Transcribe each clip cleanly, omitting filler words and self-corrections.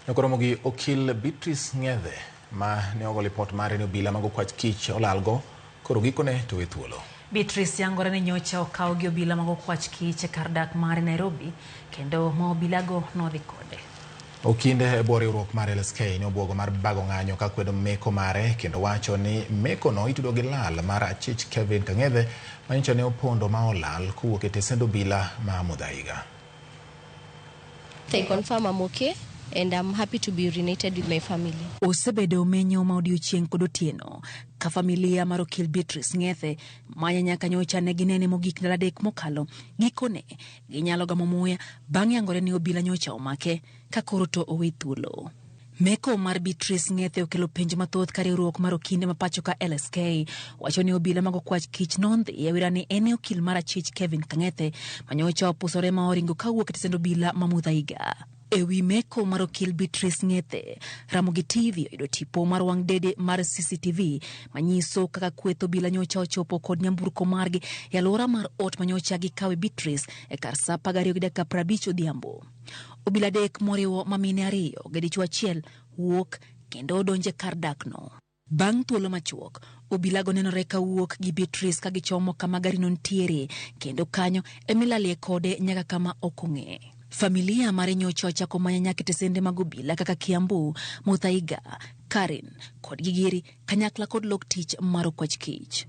Nyakoromo gi okil Beatrice Ng'ethe ma ne ogo lipot mare ni obila mag okwach kich olalgo koro gikone to we thuolo. Beatrice yangore ni nyocha okaw gi obila mag okwach kich e kar dak mare Nairobi kendo ma obilago nodhi kode. Okinde e bwo riwruok mar LSK ne obwogo mar bago ng'anyo ka kwedo meko mare kendo wacho ni meko no itudo gi lal mar achich Kevin Kang'ethe ma nyocha ne opondo ma olal kowuok e tesend obila ma Muthaiga. I confirm I'm okay and I'm happy to be reunited with my family. Osebedo menyo ma odiochieng' kod otieno ka familia mar okil Beatrice Ng'ethe manye nyaka nyocha ne ginene mogik ndalo 3 mokalo. Gikone ginyalo gamo muya bang' yangore ni obila nyocha omake ka koro to owe thuolo. Meko mar Beatrice Ng'ethe okelo penj mathoth ka riwruok mar okinde ma pacho ka LSK wacho ni obila mag okwach kich nondhi e wira ni en e okil mar achich Kevin Kang'ethe manyocha opusore ma oringo kawuok e tesend obila ma Muthaiga. E wi meko mar okil Beatrice Ng'ethe, Ramogi TV oyudo tipo mar wang' dede mar CCTV manyiso kaka kweth obila nyocha ochopo kod nyamburko margi e alwora mar ot manyocha gikawe Beatrice e kar sa 12:50 odhiambo. Obila 3 moriwo mamine 2 gi dichuo 1 wuok kendo odonje kar dakno. Bang' thuolo machuok, obilago nenore ka wuok gi Beatrice ka gichomo kama garino nitiere kendo kanyo emilalie kode nyaka kama ok ong'e. Familia mare nyocha ochako manye nyaka e tesende mag obila kaka Kiambu, Muthaiga, Karen kod Gigiri kanyakla kod lok tich mar okwach kich.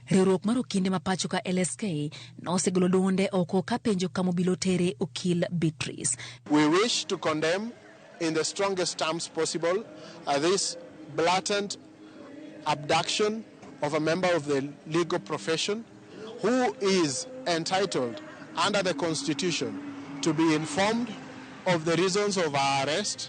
Riwruok mar okinde ma pacho ka LSK nosegolo duonde oko ka penjo kama obila otere okil Beatrice. We wish to condemn in the strongest terms possible this blatant abduction of a member of the legal profession who is entitled under the Constitution to be informed of the reasons of her arrest,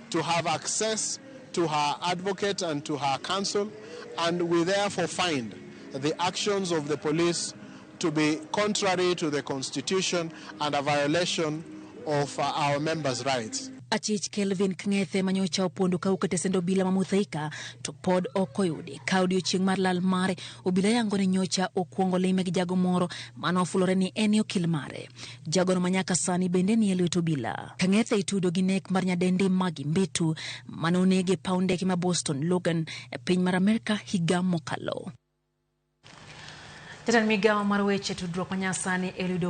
to have access to her advocate and to her counsel, and we therefore find the actions of the police to be contrary to the Constitution and a violation of our members' rights. Achich Kelvin Kang'ethe manyocha opondo kawuok e tesend obila ma Muthaiga to pod ok oyudi. Ka odiochieng' mar lal mare, obila yango ni nyocha okuongo lime gi jago moro mane ofulore ni en e okil mare. Jagono ma nyaka sani bende ni e lwet obila. Kang'ethe itudo gi nek mar nyadendi Maggie Mbitu mane onege e paw ndeke ma Boston Logan e piny mar Amerka higa mokalo. Jatend migawo mar weche tudruok manyasani Eliud